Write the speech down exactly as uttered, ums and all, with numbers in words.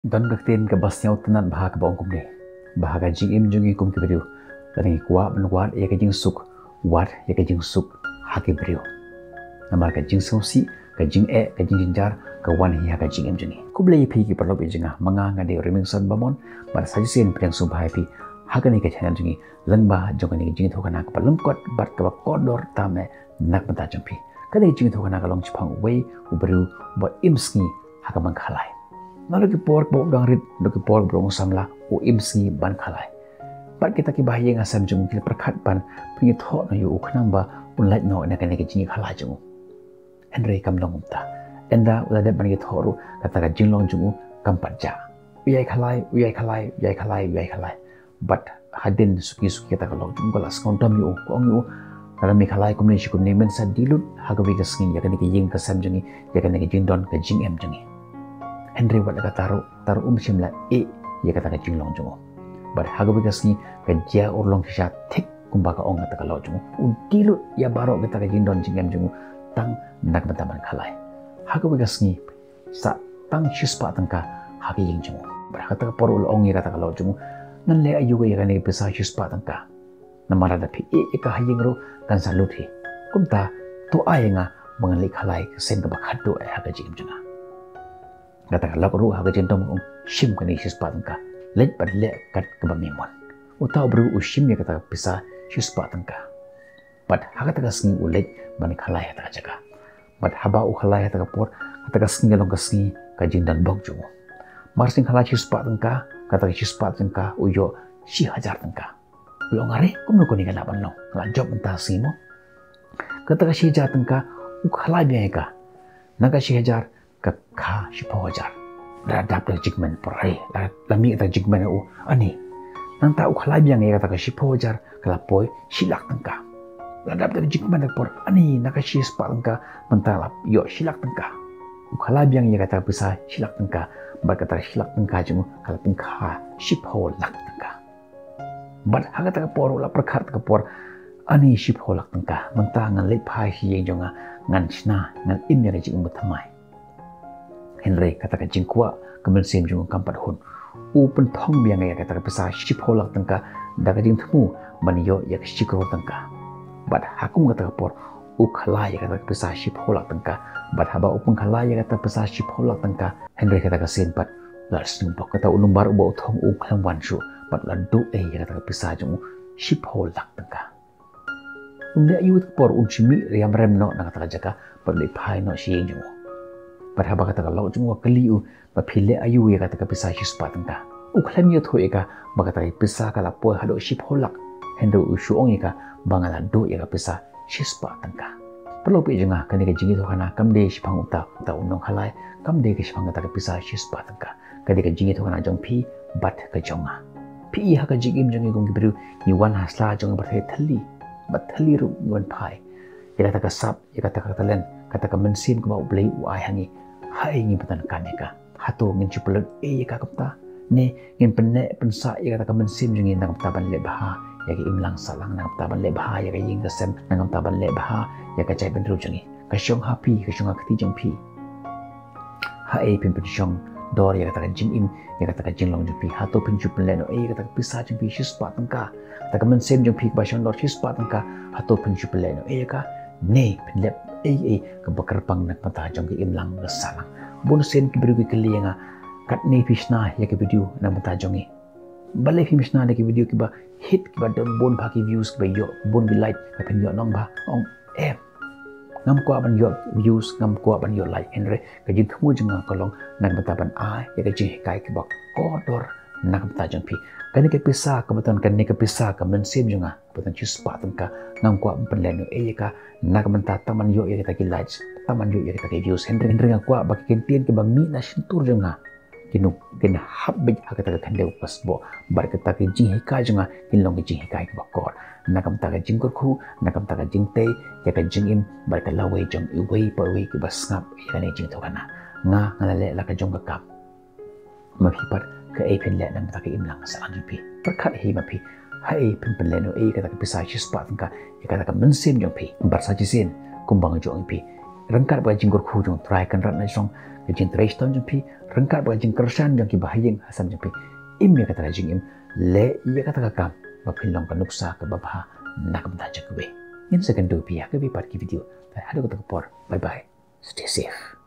Don ka ktien kaba sngewtynnat bha kaba ong kumne, ba ha ka jingim jong ngi kum ki briew, lada ngi kwah ban wad ïa ka jingsuk, wad ïa ka jingsuk ha ki briew. Namar ka jingsngewsih, ka jingeh, ka jingjynjar ka wan hi ha ka jingim jong ngi. Khublei ïa phi ki paralok ïa jong nga, ma nga nga dei u Remington Bamon, bad sa shisien pdiang sngewbha ïa phi ha kane ka channel jong ngi, lyngba jong kane ka jingïathuhkhana kaba lyngkot bad kaba kordor tam eh na ka bynta jong phi. Kane ka jingïathuhkhana ka long shaphang uwei u briew ba im sngi ha ka bang khalai. Naduh ki por ba u dang rit, naduh ki por ba u dang samla, u im sngi ban khalai. Bad kita kiba ha ïing ha sem jong u ki la pyrkhat ban pynïathoh noh ïa u khnang ba un lait noh na kane ka jingkhalai jong u. Hynrei kam long kumta. Ynda u la dep ban ïathoh ruh, kata ka jinglong jong u kam pat jah. U ïai khalai, u ïai khalai, u ïai khalai, u ïai khalai. Bad hadien suki suki kata ka lok jong u ka la sngewdom ïa u, ka ong ïa u, lada me khalai kumne shi kumne, men sa die lut ha kawei ka sngi ïa kane ka ïing ka sem jong ngi, ïa kane ka jingdon ka jingem jong ngi. Hynrei wat la katta ruh, katta ruh um shym la ïeh ïa kata ka jinglong jong u. Bad ha kawei ka sngi ka jia urlong shisha thik kumba ka ong kata ka lok jong u. U die lut ïa baroh kata ka jingdon jingem jong u tang na ka bynta ban khalai. Ha kawei ka sngi sah tang shispah tyngka ha ka ïing jong u. Bad ha kata ka por u la ong ïa kata ka lok jong u, ngan leh aïu ïa kane ka pisa shispah tyngka? Namar lada phi ïeh ïa ka ha ïing ruh kan sa lut hi. Kumta to ai ïa nga ba ngan leit khalai ka seng kaba khatduh eh ha ka jingim jong nga. Kata ka lok ruh ha ka jingdom ka ong, shim kane shispah tyngka, leit bad leh kat kaba me mon. Uta u briew u shim ïa kata ka pisa shispah tyngka. Bad ha kata ka sngi u leit ban khalai ha kata ka jaka. Bad haba u khalai ha kata ka por, kata ka sngi ka long ka sngi ka jingdon bok jong u. Mar shu khalai shispah tyngka, kata ka shispah tyngka u ïoh shi hajar tyngka. U la ong, are, kumno kane ka lah ban long? Ka la jop mynta sngi mo. Kata ka shi hajar tyngka u khalai biang ïa ka. Na ka shi hajar ka kha shiphew hajar. La dap da ka jingkmen, por, ai, la, la mih da ka jingkmen u, ani. Nangta u khalai biang ïa kata ka shiphew hajar, ka la poi shi lak tyngka. La dap da ka jingkmen, por, ani, na ka shispah tyngka mynta la ïoh shi lak tyngka. U khalai biang ïa kata ka pisa shi lak tyngka, bad kata ka shi lak tyngka jong u ka la pynkha shiphew lak tyngka. Bad ha kata ka por u la pyrkhat ka por, ani, shiphew lak tyngka, mynta ngan leit phai sha ïing jong nga, ngan shna, ngan im ïa ka jingim bathymmai. Hynrei kata ka jingkwah ka mynsiem jong u kam pat hun. U pynthong biang ïa kata ka pisa shiphew lak tyngka da ka jingthmu ban ïoh ïa ka shi klur tyngka. Bad ha kum kata ka por u khalai ïa kata ka pisa shiphew lak tyngka. Bad haba u pynkhalai ïa kata ka pisa shiphew lak tyngka, hynrei kata ka sien pat la sniew bok, kata u number uba u thong um khlem wan shuh. Bad la duh ei ïa kata ka pisa jong u shiphew lak tyngka. Un leh aïu kata ka por? Un shu mih riam rem noh na kata ka jaka bad leit phai noh sha ïing jong u. Bad haba kata ka lok jong u ka kylli u ba phi leh aïu ïa kata ka pisa shispah tyngka, u khlem ïathuh ïa ka ba kata ka pisa ka la poi haduh shiphew lak. Hynrei u shu ong ïa ka ba nga la duh ïa ka pisa shispah tyngka. Paralok ïa jong nga, kane ka jingïathuhkhana kam dei shaphang uta, uta u nongkhalai, kam dei ka shaphang kata ka pisa shispah tyngka. Ka dei ka jingïathuhkhana jong phi bad ka jong nga. Phi i, ha ka jingim jong ngi kum ki briew, ngi wan ha sla jong ngi bad thylli, bad thylli ruh ngi wan phai. Ïa kata ka sap, ïa kata ka talent, kata ka mynsiem kaba U Blei u ai ha ngi, haei ngin pyndonkam ïa ka? Hato ngin shu pynlut ei ïa ka kumta? Ne ngin pynneh pynsah ïa kata ka mynsiem jong ngi na ka bynta ban leh bha ïa ka imlang sahlang, na ka bynta ban leh bha ïa ka ïing ka sem, na ka bynta ban leh bha ïa ka jaitbynriew jong ngi? Ka shong ha phi, ka shong ha kti jong phi. Haei phin pynshong dor ïa kata ka jingim, ïa kata ka jinglong jong phi? Hato phin shu pynleh noh ei ïa kata ka pisa jong phi shispah tyngka? Kata ka mynsiem jong phi kaba shong dor shispah tyngka, hato phin shu pynleh noh ei ïa ka? Ne phin leh ei ei kaba kyrpang na ka bynta jong ka imlang ka sahlang? Bun sien ki briew ki kylli ïa nga, katne phi shna ïa ki video na ka bynta jong ngi? Balei phim shna da ki video kiba hit, kiba don bun bha ki views, kiba ïoh bun ki like, ba phin ïoh nong bha? Ong em, ngam kwah ban ïoh views, ngam kwah ban ïoh like. Hynrei ka jingthmu jong nga ka long na ka bynta ban ai ïa ka jinghikai kaba kordor na ka bynta jong phi. Kane ka pisa kaba don, kane ka pisa ka mynsiem jong nga kaba don shispah tyngka, ngam kwah ban pynleh noh ei ïa ka na ka bynta tang ban ïoh ïa kita ki likes, tang ban ïoh ïa kita ki views. Hynrei, hynrei nga kwah ba ki kyntien kiba mih na shyntur jong nga kin, kin hap beit ha kata ka khyndew ka sboh, bad kata ka jinghikai jong nga kin long ka jinghikai kaba kor na ka bynta ka jingkyrkhu, na ka bynta ka jingtei ïa ka jingim bad ka lawei jong iwei pa iwei kiba sngap ïa kane ka jingïathuhkhana. Nga, nga la leh la ka jong ka kam. Ma phi pat, kaei phin leh na ka bynta ka imlang ka sahlang jong phi? Pyrkhat hi ma phi, haei phin pynleh noh ei ïa kata ka pisa shispah tyngka ïa kata ka mynsiem jong phi? Bad sa shisien, kumba nga ju ong ïa phi, Ryngkat bad ka jingkyrkhu jong U Trai, Kynrad na jrong ka jingtrei shitom jong phi, ryngkat bad ka jingkyrshan jong ki bahaïing hasem jong phi, im ïa kata ka jingim, leh ïa kata ka kam ba phin long ka nuksa kaba bha na ka bynta jong kiwei. Ngin sa ïakynduh pat ha kawei pat ka video. Haduh kata ka por, bye bye. Stay safe.